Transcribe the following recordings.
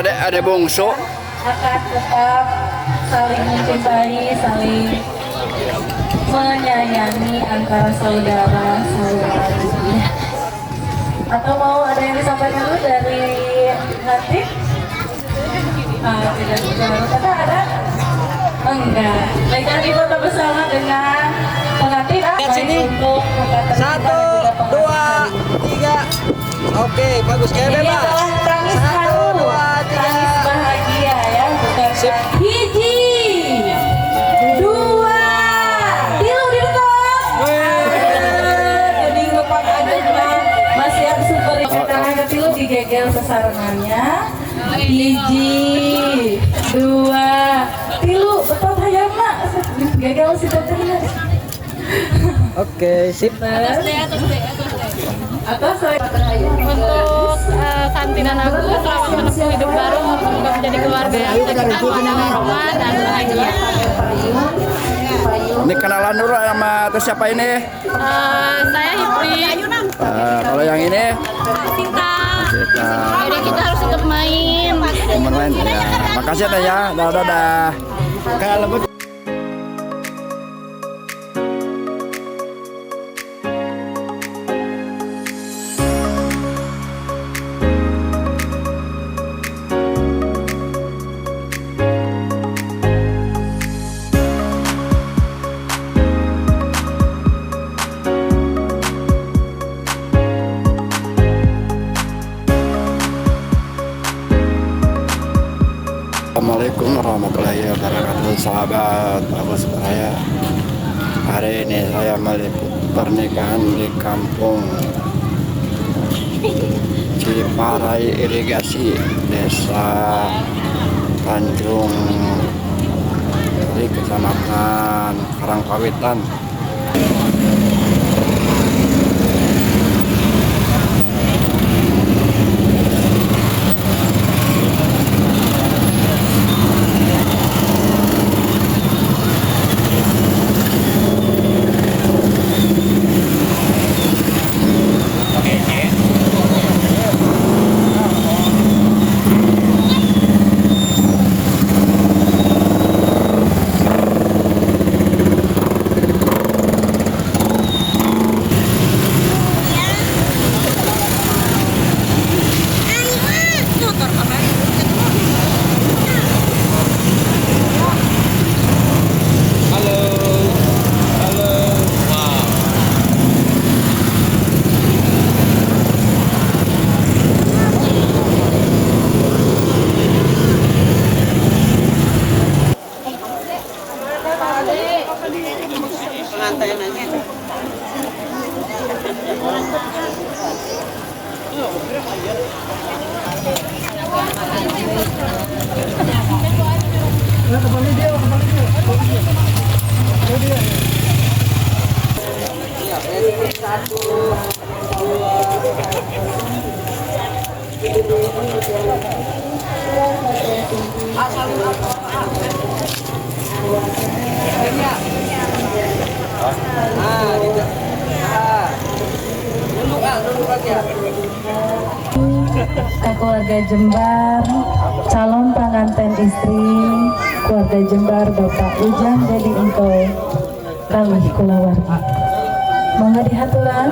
Ada ada bungsu. Akan tetap saling mencintai, saling menyayangi antara saudara saudari. Atau mau ada yang disampaikan dulu dari nanti? Ah, tidak tidak kata ada? Enggak. Baik, kami foto bersama dengan pengantin. Ah, Lihat sini. Baik untuk kakak tercinta Satu, dan juga pengantin dua, hari ini. tiga. Oke, bagus. Kayak Ini bebas. adalah tangis Satu, haru, dua, tiga. Tangis bahagia ya, bukan. Sip. Hiji, dua, tilu di depan. Jadi ngepak aja masih harus super. Tangan ketilu digegel sesarengannya. Hiji, dua, tilu, betul hayang mak. Gegel si tetehnya. Oke, sip. Atau saya Untuk Santi dan aku, selamat menempuh hidup baru, semoga menjadi keluarga yang sakinah, mawaddah, warahmah, dan bahagia. Ini kenalan dulu sama terus siapa ini? Saya Hipri. Kalau yang ini Cinta. kita Jadi kita harus tetap main. Teman main ya. Makasih ya, ya. Dadah dadah. Kayak lembut. Assalamualaikum warahmatullahi wabarakatuh, sahabat Agus Raya. Hari ini saya meliput pernikahan di kampung Ciparay Irigasi, Desa Tanjung di Kecamatan Karangpawitan. Halo. Halo. Wow. Ah, gitu. Ah. Nunduk ah, nunduk aja. Ke keluarga Jembar, calon pengantin istri keluarga Jembar, Bapak Ujang Dedi Engkau kalih kulawargi. Mangga dihaturan.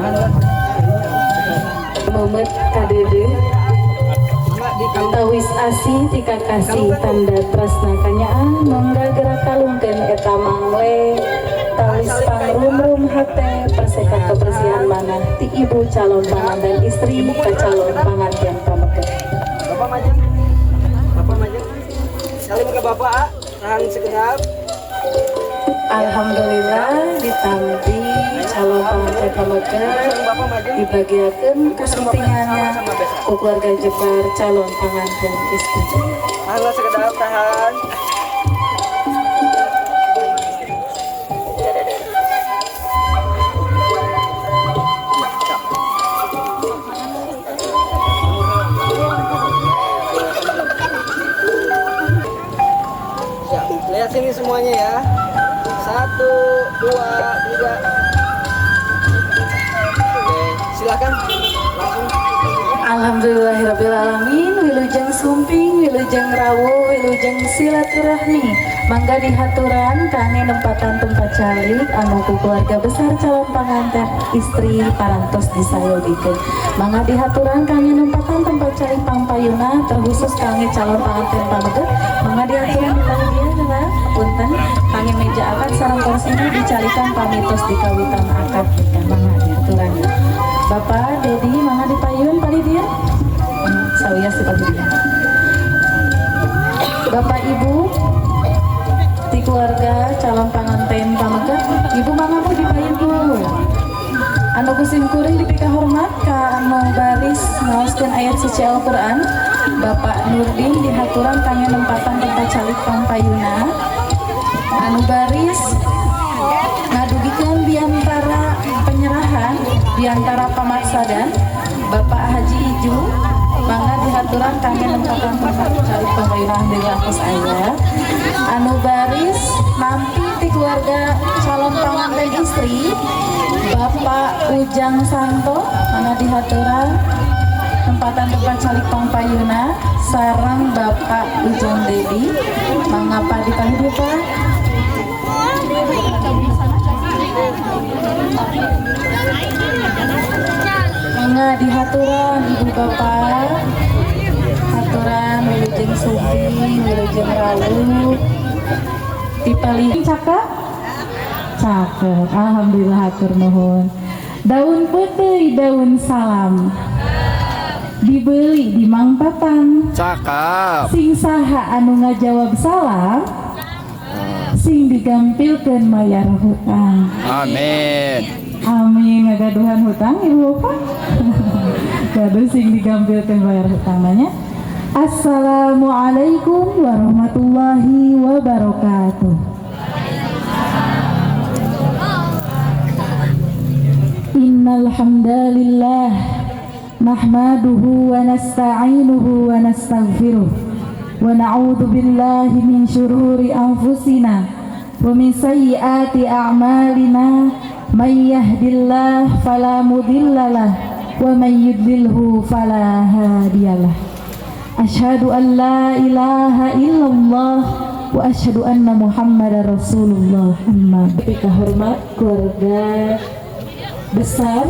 Mumet kadede tawis asih tika kasih tanda tresna kanyaah, mangga gerak kalungkeun eta mangle tawis pangrum-rum hate perseka kebersihan manah ti ibu calon pengantin istri ke calon pengantin pameget. Bapak maju. Bapak maju. Salim ke Bapak, ah. Tahan sekedap. Alhamdulillah ditampi calon pengantin pameget, Bapak maju. Dibagiakeun kesumpingannya ku keluarga Jembar calon pengantin istri. Tahanlah sekedap, tahan. Ya, lihat sini semuanya ya. Satu, dua, tiga. Oke, silakan langsung. Alhamdulillahirabbil alamin. Wilujeng sumping, wilujeng rawuh, wilujeng silaturahmi. Mangga dihaturan kangge nempatan tempat calik anu ku keluarga besar calon panganten istri parantos disayogikeun. Mangga dihaturan kangge nempatan tempat calik pangpayuna, terkhusus kangge calon panganten pameget. Mangga dihaturan di panitia heula, punten, kangge meja akad sareng korsina dicalikan pami tos dikawitan akad nikah. Mangga dihaturan. Bapak Dedi, mangga dipayun panitia. Sawios di panitia. Bapak Ibu di keluarga calon panganten pameget, Ibu mangga, Bu, dipayun, Bu. Anu ku sim kuring dipika hormat ka anu baris ngaoskeun ayat suci Al-Qur'an, Bapak Nurdin, dihaturan kangge nempatan tempat calik pangpayuna. Anu baris ngadugikeun biantara penyerahan, biantara pamaksadan, Bapak Haji Iju, mangga dihaturan kangge nempatan tempat calik pangpayuna. Alhamdulillah tos aya. Anu baris nampi ti keluarga calon panganten istri, Bapak Ujang Santo, mangga dihaturan tempatan tempat calik pangpayuna sareng Bapak Ujang Dedi. Mangga, Pak, dipayun, Pak. Mangga dihaturan, Ibu Bapak. Haturan, wilujeng sumping, wilujeng rawuh. Dipalih cakep. Cakep. Alhamdulillah, hatur nuhun. Daun peuteuy, daun salam. Dibeli di Mang Tatang. Cakep. Sing saha anu ngajawab salam, sing digampilkeun mayar hutang. Amin. Amin. Ngagaduhan hutang Ibu Bapak? Gaduh, sing digampilkeun bayar hutang nanya. Assalamualaikum warahmatullahi wabarakatuh. Innal hamdalillah nahmaduhu wa nasta'inuhu wa nastaghfiruh wa na'udzu billahi min syururi anfusina wa min sayyiati a'malina, may yahdihillahu fala mudhillalah wa may yudlilhu fala hadiyalah. Asyhadu an la ilaha illallah wa asyhadu anna Muhammadar Rasulullah. Amma hormat keluarga besar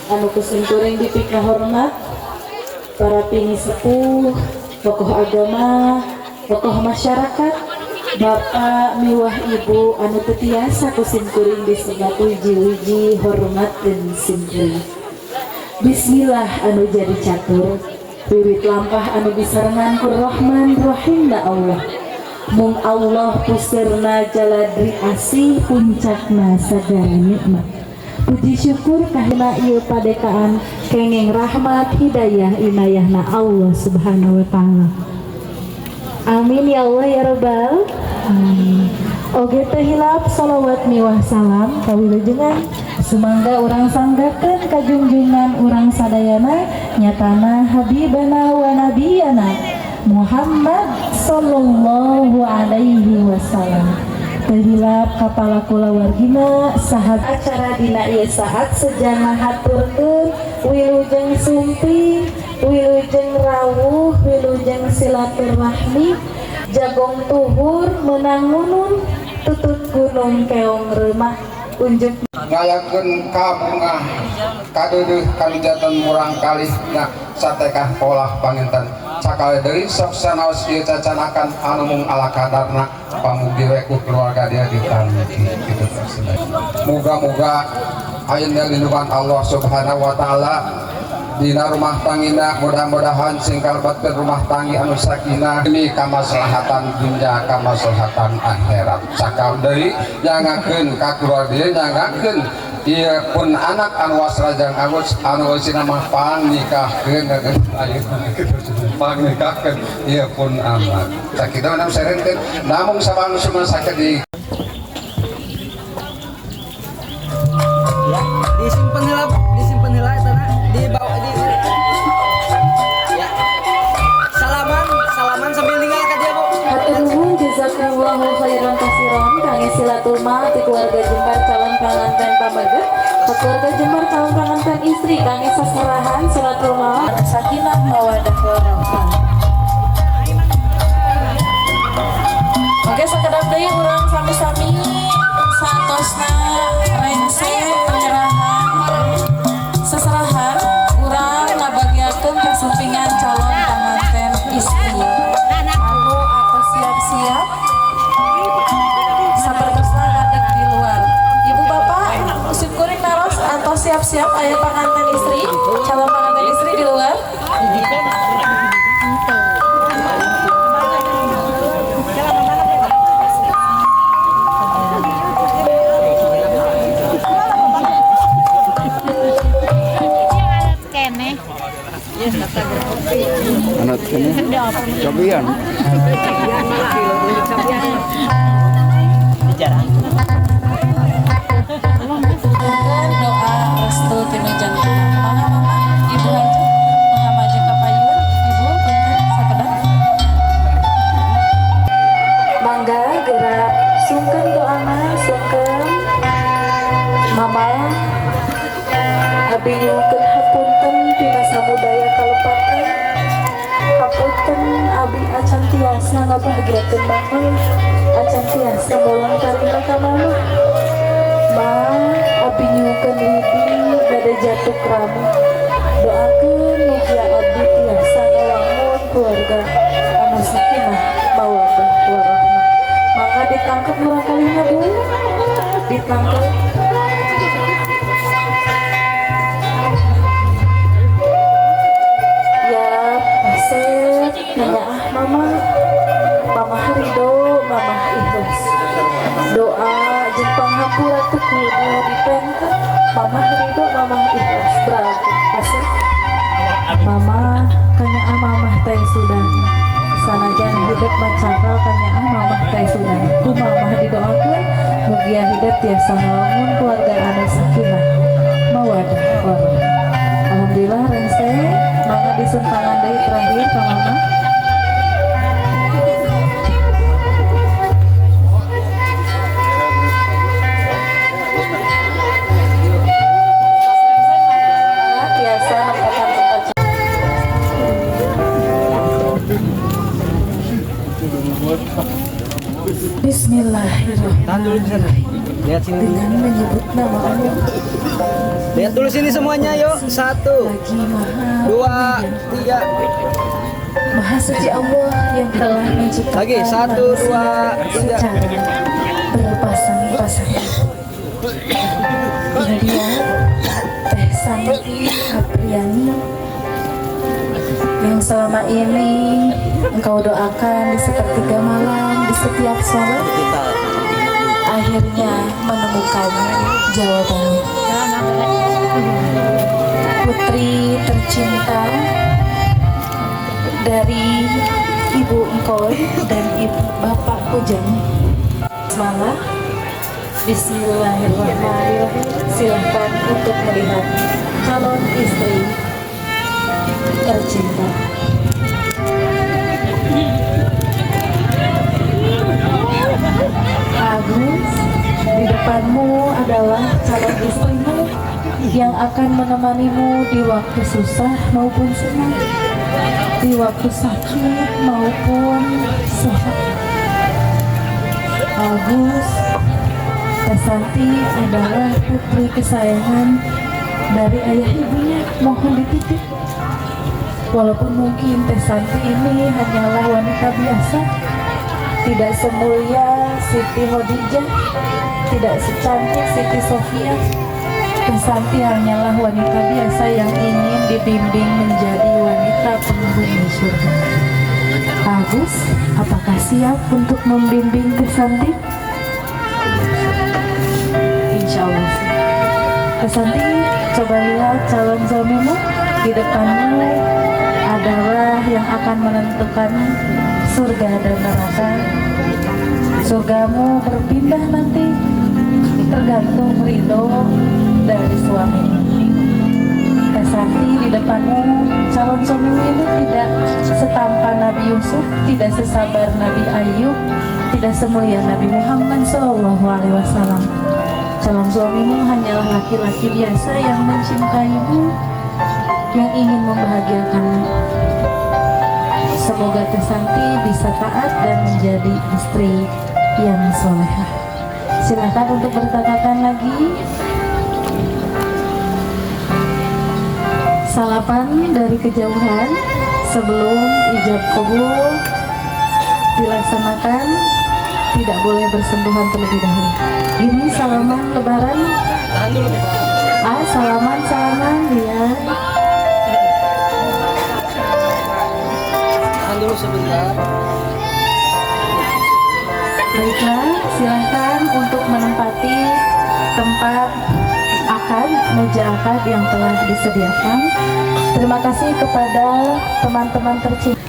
anu ku sim kuring dipika hormat, para pinisepuh, tokoh agama, tokoh masyarakat, bapak miwah ibu anu teu tiasa ku sim kuring disebat wiji-wiji, hormatkeun sim kuring. Bismillah anu jadi catur, wiwit lampah anu disarengan ku Rahman Rahim na Allah. Mung Allah pusirna jaladri asih, puncakna sagala nikmat. Puji syukur kahina ieu padekaan kengeng rahmat hidayah inayahna Allah Subhanahu wa Ta'ala. Amin ya Allah ya Rabbal Amin. Oge teu hilap salawat miwah salam kawilujengan sumangga urang sanggakeun ka junjungan urang sadayana, nyatana habibana wa nabiyana Muhammad sallallahu alaihi wasallam. Teu hilap kapala kulawargina, sahabat acara dina ieu saat sejana haturkeun wilujeng sumping, wilujeng rawuh, wilujeng silaturahmi. Jagong tuhur menang munun, tutut gunung keong remah unjuk. Ngayakeun kabungah kadeudeuh kalujatan murang kalih na satekah polah panginten. Sakali deui sok sanaos ieu cacanakan anu mung ala kadarna, pamugi we ku keluarga dia ditampi kitu. Muga-muga ayeuna lindungan Allah Subhanahu wa Taala dina rumah tangina, mudah-mudahan sing kalebetkeun rumah tanggi anu sakinah demi kamaslahatan dunya kamaslahatan akhirat. Sakali deui nyangakeun ka keluarga, nyangakeun ieu pun anak anu wasrajang agus anu eusina mah pangnikahkeun, ayeuna pangnikahkeun ieu pun anak. Sakitu namung sarenkeun namung sabangsa sakedik. Ya, disimpen heula, disimpen heula eta na, dibawa di ya. Salaman, salaman sambil ninggal ka dia, Bu. Hatur nuhun, jazakallahu khairan kasiron kangge silaturahmi. suratul mal ti keluarga Jembar calon panganten pameget ka keluarga Jembar calon panganten istri kangge saserahan suratul mal sakinah mawadah warahmah. Oke, sakedap deui urang sami-sami saatosna rengse penyerahan seserahan urang ngabagiakeun kasumpingan calon panganten istri anu atos siap-siap sapertosna ngadeg di luar. Ibu bapak sim kuring naros atau siap-siap aya panganten istri, calon panganten istri di luar. Anut ini cobian. Doa restu tina jantan. Mangga mama, ibu haji, mangga maju ka payun, ibu punten sakedap. Mangga gerak sungkeun doana sungkeun. Mama abdi nyuhunkeun hapunten tina samudaya kalepatan. Hapunten abdi acan tiasa ngabahagiakeun mama, acan tiasa mulang tarima ka mama. Ma, abdi nyuhunkeun widi bade jatuh krama. Doakeun mugia abdi tiasa ngawangun keluarga anu sakinah mawaddah warahmah. Mangga ditangkep murang kalihna Bu. Ditangkep. Ya, pasep nanya ah mama. Mama ridho, mama ikhlas. Doa jeung panghampura teu kudu dipenten. Mama ridho, mama ikhlas. Berarti pasep. Mama kanyaah mamah teh sudah. Sanajan hidup macakal kanyaah mamah teh sudah. Ku mamah didoakeun mugia hidup tiasa ngawangun keluarga anu sakinah mawadah warahmah. Alhamdulillah rengse mangga disuntangan deui terakhir ka mama. Tiasa nempatan tempat. Bismillahirrahmanirrahim. Lihat sini dulu. Dengan menyebut nama Allah. Lihat dulu sini semuanya yuk. 1, 2, 3. Maha suci Allah yang telah menciptakan lagi 1, 2, 3. Secara berpasang-pasangan. Ini dia Teh Santi Apriani yang selama ini engkau doakan di sepertiga malam di setiap sholat, akhirnya menemukan jawabannya. Putri tercinta dari Ibu Engkoy dan Ibu Bapak Ujang. Semangat. Bismillahirrahmanirrahim. Silahkan untuk melihat calon istri tercinta. Agus, di depanmu adalah calon istrimu yang akan menemanimu di waktu susah maupun senang, di waktu sakit maupun sehat. Agus, Teh Santi adalah putri kesayangan dari ayah ibunya, mohon dititip. Walaupun mungkin Teh Santi ini hanyalah wanita biasa, tidak semulia Siti Khadijah, tidak secantik Siti Sofia. Teh Santi hanyalah wanita biasa yang ingin dibimbing menjadi wanita penghuni surga. Agus, apakah siap untuk membimbing Teh Santi? Insya Allah siap. Teh Santi, coba lihat calon suamimu di depanmu adalah yang akan menentukan surga dan neraka. Surgamu berpindah nanti tergantung ridho dari suamimu. Teh Santi, di depanmu calon suamimu itu tidak setampan Nabi Yusuf, tidak sesabar Nabi Ayub, tidak semulia Nabi Muhammad SAW. Calon suamimu hanyalah laki-laki biasa yang mencintaimu, yang ingin membahagiakanmu. Semoga Teh Santi bisa taat dan menjadi istri yang solehah. Silakan untuk bertatakan lagi. Salapan dari kejauhan sebelum ijab kabul dilaksanakan, tidak boleh bersentuhan terlebih dahulu. Ini salaman lebaran. Ah, salaman salaman ya. Tahan dulu sebentar. Baiklah, silahkan untuk menempati tempat akad, meja akad yang telah disediakan. Terima kasih kepada teman-teman tercinta.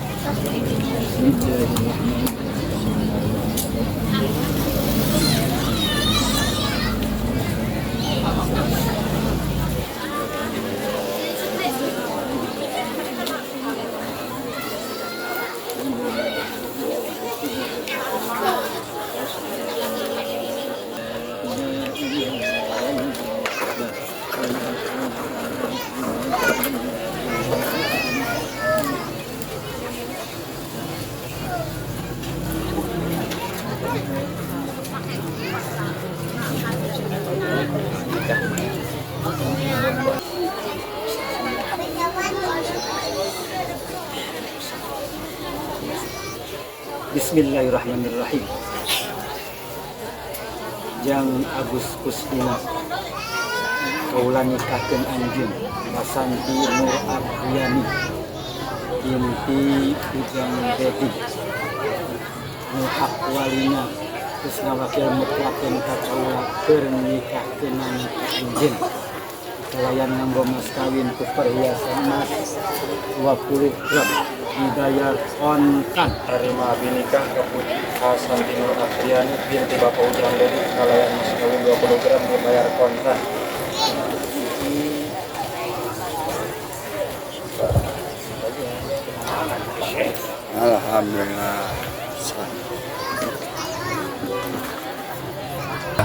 Bismillahirrahmanirrahim. Jang Agus Kusnina, kaula nikahkeun anjeun ka Santi Nur Apriani binti Ujang Dedi, nu hak walina geus ngawakil mutlakeun ka kaula keur nikahkeunana ka anjeun kalayan nganggo mas kawin ku perhiasan emas 20 gram dibayar kontan. Terima abi nikah ke Santi Nur Apriani binti Bapak Ujang Dedi kalayan mas kawin 20 gram dibayar kontan. Alhamdulillah.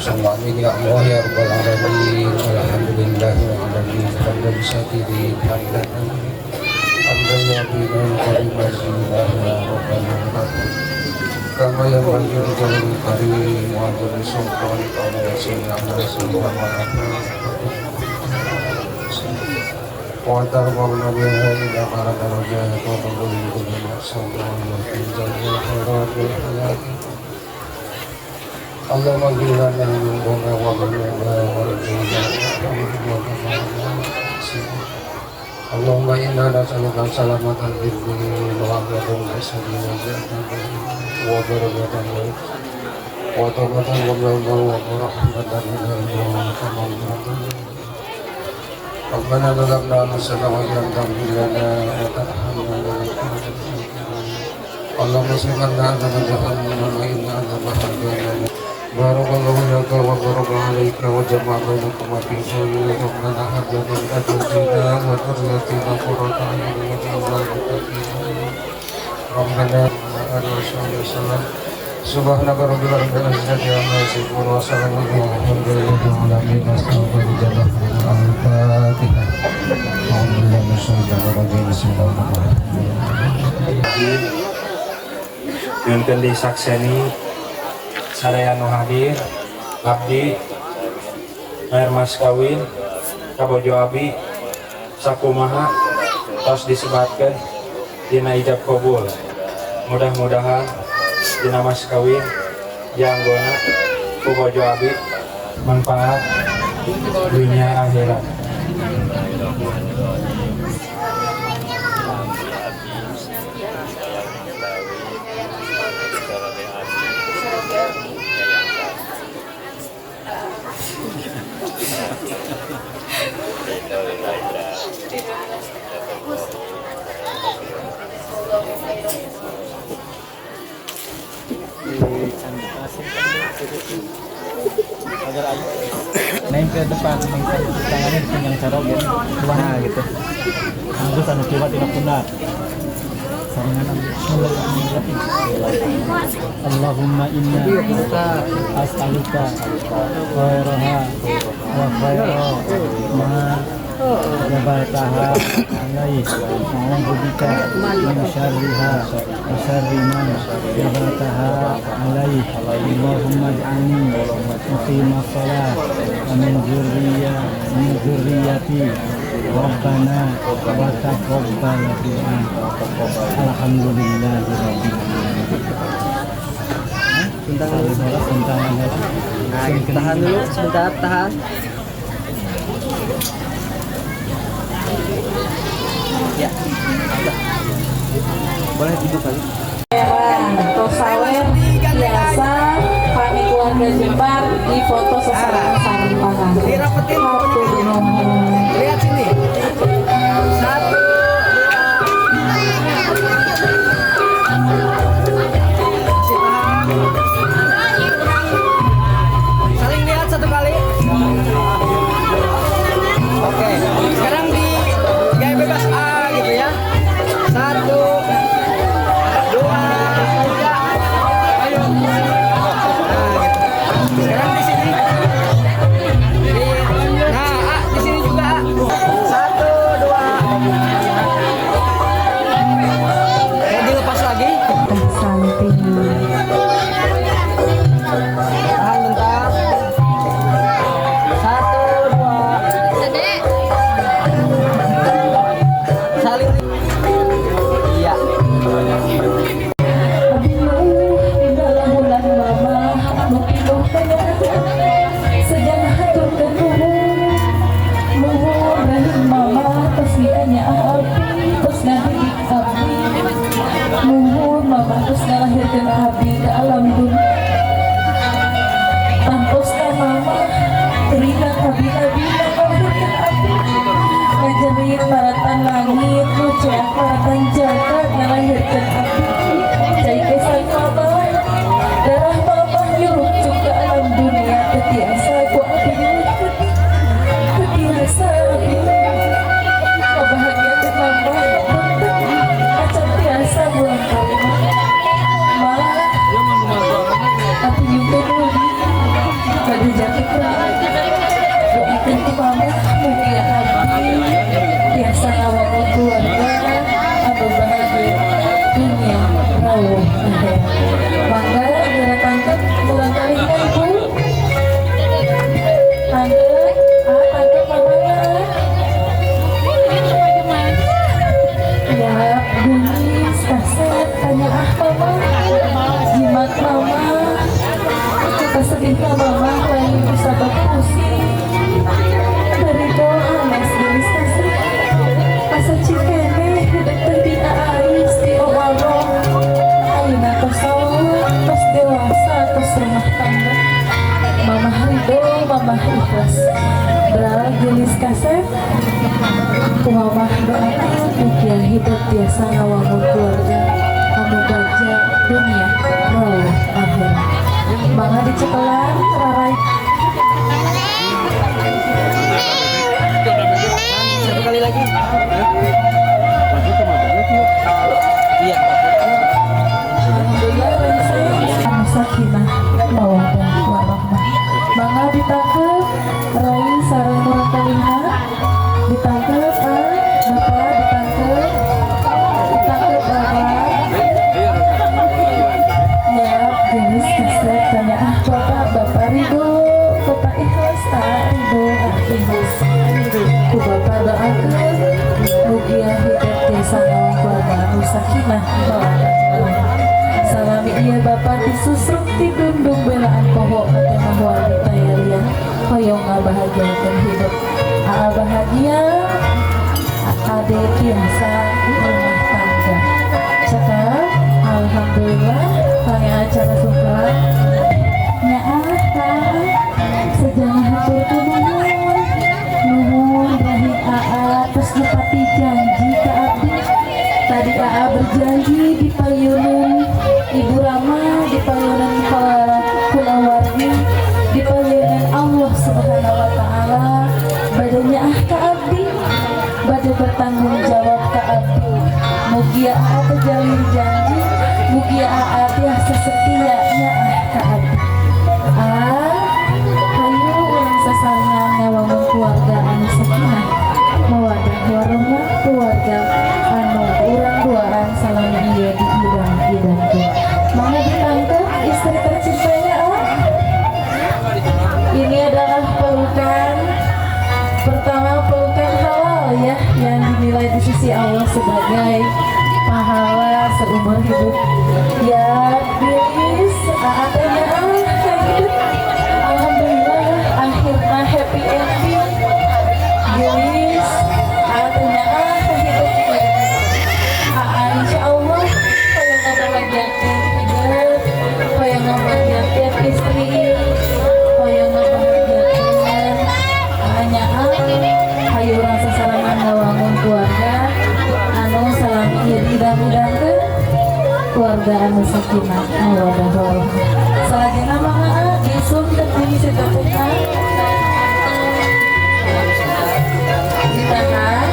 Amin ya Allah ya Rabbal alamin. Alhamdulillahil alamin. Hamdan syakirin hamdan hamdan wabinan karimazillah ya Rabbal alamin. Kama yanbaghi li jalil karim wa azami sultanik wa ala rasulillah wa wa tarfa'na biha ila a'la darajat wa tablughu maqsadana wa tunzilna khairat wal hayat. Allahumma ighfir lana dzunubana wa dhunubana wa Allahumma inna nas'aluka salamatan fid din wa afiyatan wa barakatan wa tawbatan wa rahmatan Rabbana zalamna anfusana wa illam taghfir lana wa tarhamna lanakunanna minal. Allahumma shrif 'anna 'adzaba jahannam wa inna 'adzabaha kana. Barakallahu laka wa baraka 'alaika wa jama'a bainakuma fi khairin. Rabbana hab lana min azwajina wa dhurriyyatina qurrata a'yun waj'alna lil muttaqina. Rabbana wa ala alihi wa sallam. Subhanaka rabbil izzati amma yasifun wa salamun alhamdulillahi rabbil alamin. Al-Fatihah. A'udzu minasyaitonir rajim. Bismillahirrahmanirrahim. Nyunkeun disakseni sadaya nu hadir, abdi mayar mas kawin ka bojo abi sakumaha tos disebatkeun dina ijab kabul. Mudah-mudahan dina mas kawin dianggona ku bojo abi manfaat dunia akhirat. Agar ayu. Nempel depan, tangannya di pinggang caroge. Nah, gitu. Agus anu kiwa tina pundak. Saringan. Bismillahirrahmanirrahim. Allahumma inna as'aluka khairaha wa khaira ma jabaltaha alaihi wa bika min syarriha wa syarri ma jabaltaha alaihi. Allahumma ij'alni muqima shalah wa min dzurriyyati Rabbana wa taqabbal du'a. Alhamdulillahirabbil alamin. Tahan dulu sebentar, tahan. Ya. Boleh duduk kali. Tosawer biasa kami keluarga Jembar di foto seseorang sarung tangan. Lihat sini. Satu, dua. Saling lihat satu kali. Oke, sekarang di gaya bebas A gitu ya. Satu, dua, tiga. Ayo. Nah, gitu. Sekarang di sini. Nah, A, di sini juga A. Satu, dua. Dilepas lagi. Tahan bentar. Satu, dua. Saling. Iya. Nuhun mama terus ngalahirkeun abdi ke alam dunia. Tangtosna mama terima kabi-kabi ngalahirkeun abdi. Ngajerit maratan langit, nu ceak maratan jagat ngalahirkeun abdi. Cai kesan mama, darah mama nyurucuk ke alam dunia. Tetiasa ku abdi diwujud, tetiasa abdi kebahagiaan mama. Acan tiasa bulan kali ma, tapi juga dulu pada jatuh doakan ke mama mugia abdi biasa ngawangun keluarga atau bahagia dunia rawuh akhirat. Mangga gara tangkep bulan kali ibu tangkep, tangkep mamanya. Ya, bunyi kaset tanya ah mama, jimat mama, kesedihnya mama lain sabab pusing. Dari doa mas gelis kaset, asa cikene hidep teh di ais di owalo. Ayeuna tos sawah, tos dewasa, tos rumah tangga. Mama ridho, mama ikhlas. Berala gelis kaset, ku mamah doakan mugia hidup biasa ngawangun keluarga anu bagja dunia rawuh akhirat. Mangga dicekelan rarai. Satu kali lagi. Iya. Alhamdulillah sakinah mawaddah warahmah. Mangga ditangkep rai sareng murang kalihna. Ditangkep bapak, ditangkep, ditangkep bapak. Ya, jenis kaset tanya ah bapak, bapak ridho, bapak ikhlas, ah ridho, ah ikhlas. Ku bapak doakan mugia hidup desa ngawang keluarga anu sakinah mawaddah warahmah. Salami iya bapak disusruk tidundung belaan poho kata wanita ya hoyong ngabahagiakeun hidup. Aa bahagia, ade biasa rumah tangga. Cakap, alhamdulillah, kami acara sungkelan. Nyaah, sejarah hatur nuhun, nuhun rahim aa terus nepati janji ke abdi. Tadi aa berjanji di payunan Ibu Rama, di payunan kulawargi, di payunan Allah. Subhanahu wa Ta'ala bade nyaah ka abdi, bade bertanggung jawab ka abdi. Mugia aa teh jalin janji, mugia aa tiasa setia nyaah ka abdi. Ah, hayu urang sasarengan ngawangun keluarga anu sakinah, mawadah warahmah, keluarga anu urang duaan salami ieu diidam-idamkeun. Mangga ditangkap istri tercintanya, ah. Ini adalah pelukan pertama, pelukan halal ya, yang dinilai di sisi Allah sebagai pahala seumur hidup. Ya, Bilis, aa teh nya ah, kayak gitu. Alhamdulillah akhirnya happy ending. Bilis, aa teh nya ah, hidup. Aa insya Allah hoyong ngabahagiakeun hidup, hoyong ngabahagiakeun istri, hoyong ngabahagiakeun hanya ah, hayu urang sasarengan ngawangun keluarga anu salami ieu diidam-idamkeun, keluarga anu sakinah, mawadah warahmah. Salajengna mangga ah, disungkeun si tetehna. Ditahan.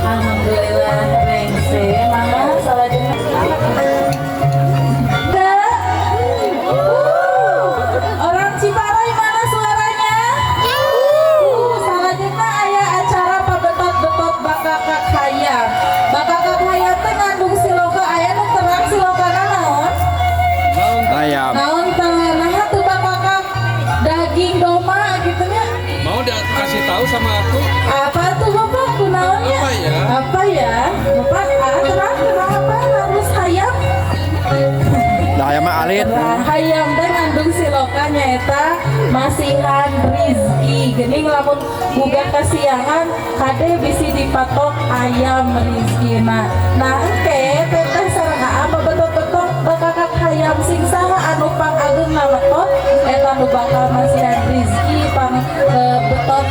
Alhamdulillah rengse. Mangga salajengna. Dah. Orang Ciparai mana suaranya? Salajengna aya acara pabetot-betot bakakak hayam. Bakakak hayam teh ngandung siloka, aya nu terang silokana naon? Ayam. Naon teh? Naha teu bakakak daging domba gitu nya? Mau dikasih tahu sama aku? Apa tuh, Bapak, kunaonnya? Apa ya? Apa ya? Bapak, ah, terang kenapa harus hayam? Dah ayam mah alit. Nah, hayam teh ngandung siloka nyaeta masihan rizki. Geuning lamun boga kasiangan kade bisi dipatok ayam rizkina. Nah, engke teteh sareng aa betot-betot bakakak hayam, sing saha anu pang ageung ngabetot eta nu bakal masihan rizki pang betot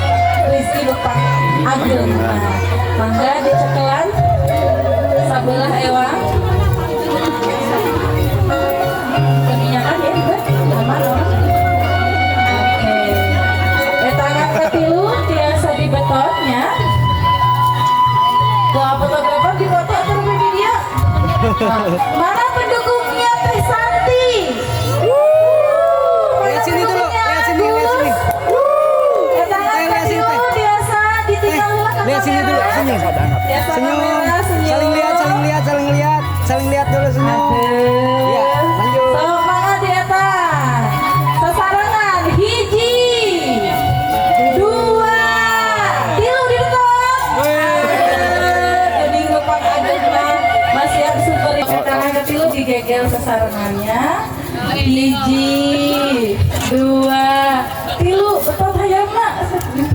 rizki nu pang ageung. Nah, mangga dicekelan sabelah ewang. Keminyakan ya, Teh? Aman, aman. Oke. Tangan katilu tiasa dibetotnya. Wah, fotografer dipoto terus media. Nah, mana pendukungnya Teh Santi? Mana Lihat sini dulu, pendukungnya lihat sini, lihat sini. Agus? Tangan Teh, lihat sini, katilu Teh. tiasa ditinggal heula ka Lihat sini dulu, kamera. senyum. Tiasa Senyum. kamera, senyum. Saling lihat, saling lihat, saling lihat. Saling lihat dulu, senyum. Iya, lanjut. Sok mangga di eta. Sasarengan hiji, dua, tilu dibetot. Geuning lupak ageungna masihan super. Tangan ketilu digegel sasarengannya. Hiji, dua, tilu, betot hayamna.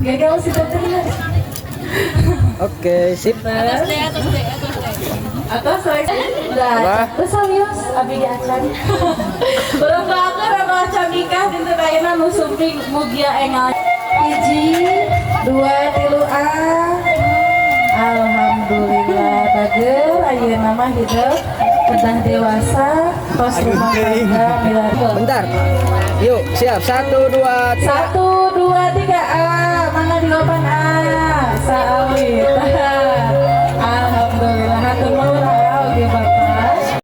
Gegel si tetehna. Oke, sip. Atas lagi. Dah, terus serius abi ge acan. Urang doakeun anu acan nikah dinten ayeuna nu sumping mugia engal. Hiji, dua, tilu, ah. Alhamdulillah bager ayeuna mah hidup kedah dewasa tos rumah tangga milari. Bentar. Yuk, siap. Satu, dua, tiga. Satu, dua, tiga, ah, mangga dilopan ah, sawit.